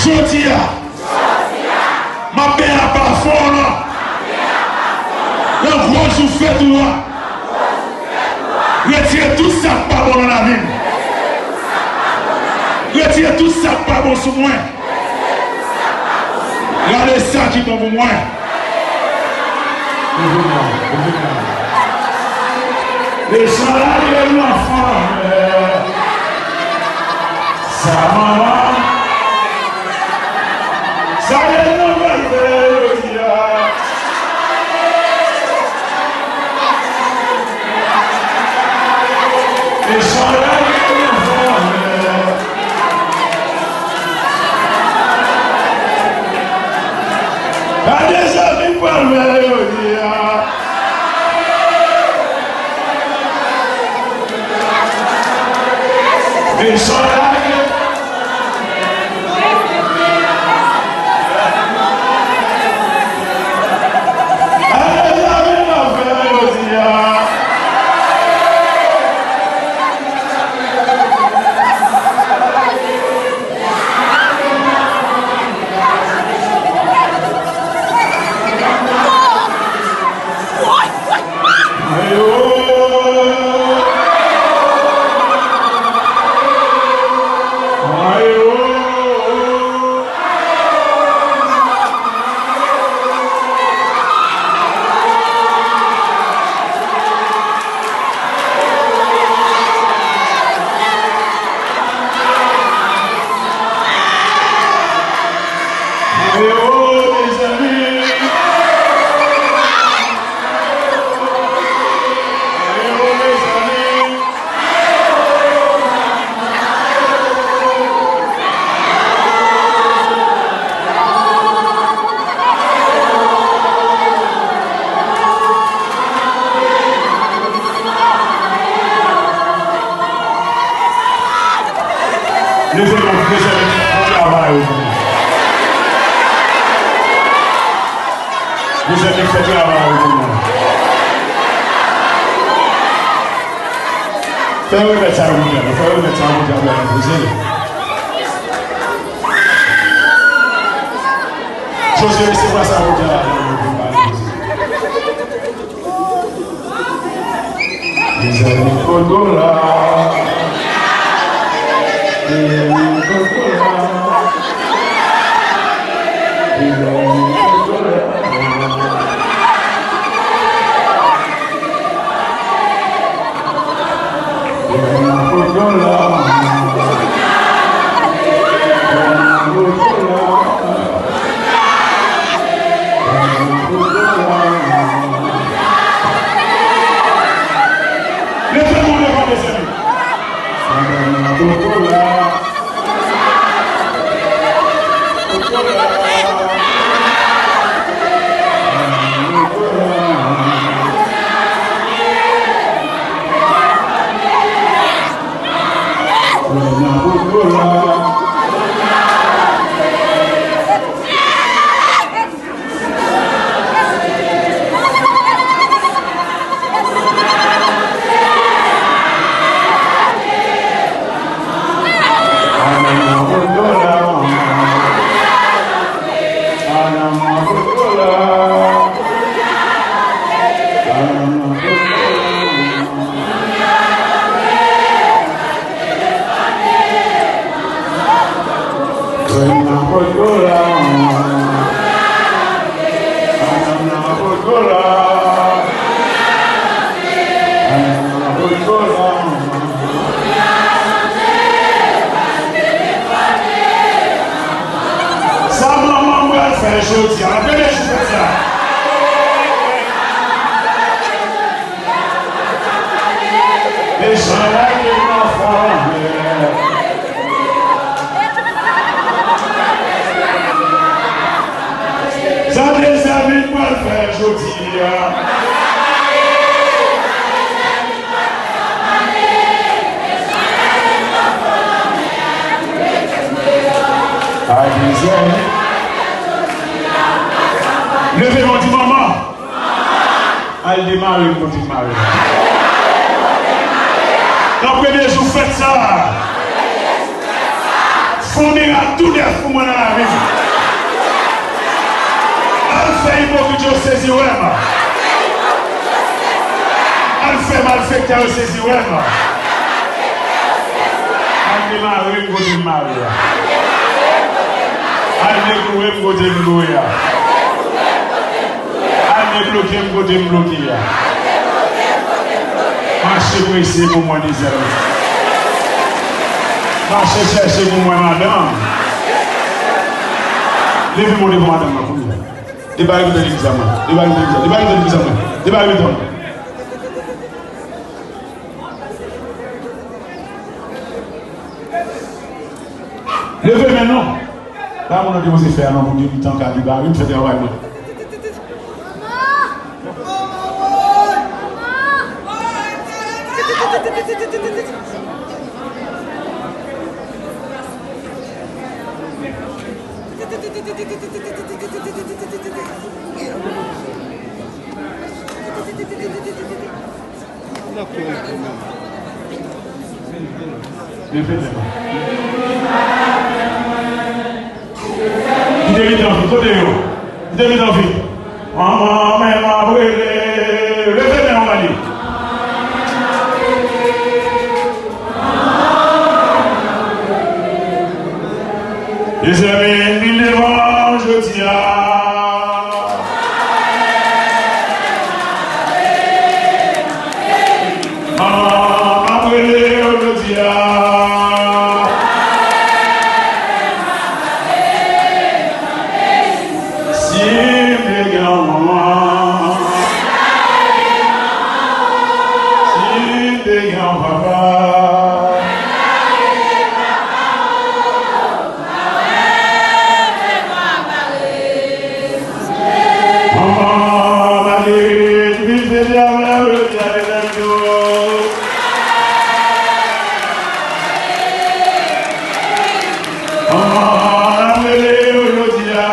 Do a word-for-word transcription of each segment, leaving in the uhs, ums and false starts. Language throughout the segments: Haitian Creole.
Jodi a, m ap benyen apa fon w lan. Nan gwo jou fèt ou a, retire tout sa k pa bon nan lavi m. Retire tout sa k pa bon sou mwen. Gade sa ki bon pou mwen. Desann lage m nan fanm. Sa manman, sa lè nan vèvè yo di a. Desann lage m nan fanm. Gade sa ki pral fè yo di a. Mechan lage. Gade sa ki pral fè yo di a. Leve men, mezanmi, fè travay yo pou mwen. Mezanmi, fè travay yo pou mwen. Fè remèd sa yo pou dyab la, fè remèd sa yo pou dyab la, poze. Jozye, resevwa sa pou dyab la, poze. Mezanmi, kote w la? Mezanmi, kote w la? Mezanmi, kote w la? Mezanmi, kote w la? Mezanmi, kote w la? Leve men w devan, mezanmi. Sa manman m pral fè jodi a, antre depi fè sa. Desann lage m nan fanm. Sa mezanmi pral fè jodi a. Ay, mezanmi. Leve men w di manman. Al demare m kote m mare. Nan premye jou fèt sa a, Fè yon mirak tou nèf pou mwen nan lavi m. Al fè ipokrit yo sezi wè m. Al fè malfektè yo sezi wè m. Al demare m kote m mare a. Al dekloure m kote m kloure a. Al debloke m kote m bloke a. Mache prese pou mwen, mezanmi. Mache chèche pou mwen, madanm. Leve monte pou madanm nan kounye a. Debare mitan legliz la mwen. Debare mitan legliz la. Debare mitan legliz la mwen. Debare mitan. Leve men non. Pa moun nan te poze fè a non, pou gen mitan ka debare, m fè travay mwen. Kite mitan vit, kote yo? Kite mitan vit. Manman, men m ap rele. Leve men w gade. Mezanmi, vin devan jodi a. Manman, m ap rele w jodi a. Si m te gen yon manman, si m te gen yon papa. Manman, malgre difikilte avè yo, jodi a, mezanmi yo. Manman, n ap rele yo jodi a.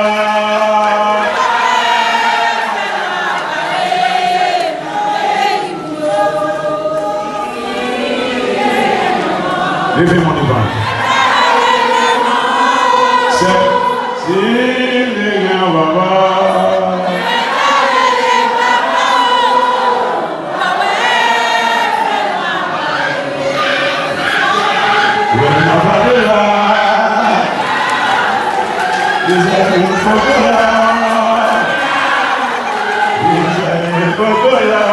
Leve men w devan. Sè, si m te gen yon papa. Wè m ap pale la. Mezanmi, m poko la. Mezanmi, m poko la.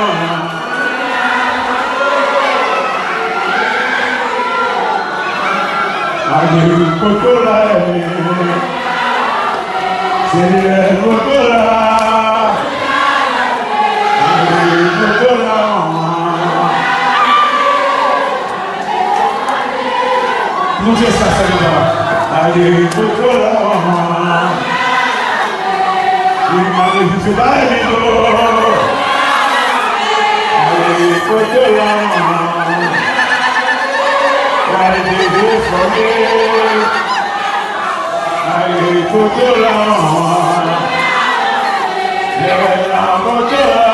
Amen, poko la, Senyè, poko la. Amen, poko la. Nou fè sa, sa nou va. Amen, poko la. Wi, malgre difikilte avè yo. Amen, poko la. Gade defòme. Aye, kote w la? Lè w la, kote w la?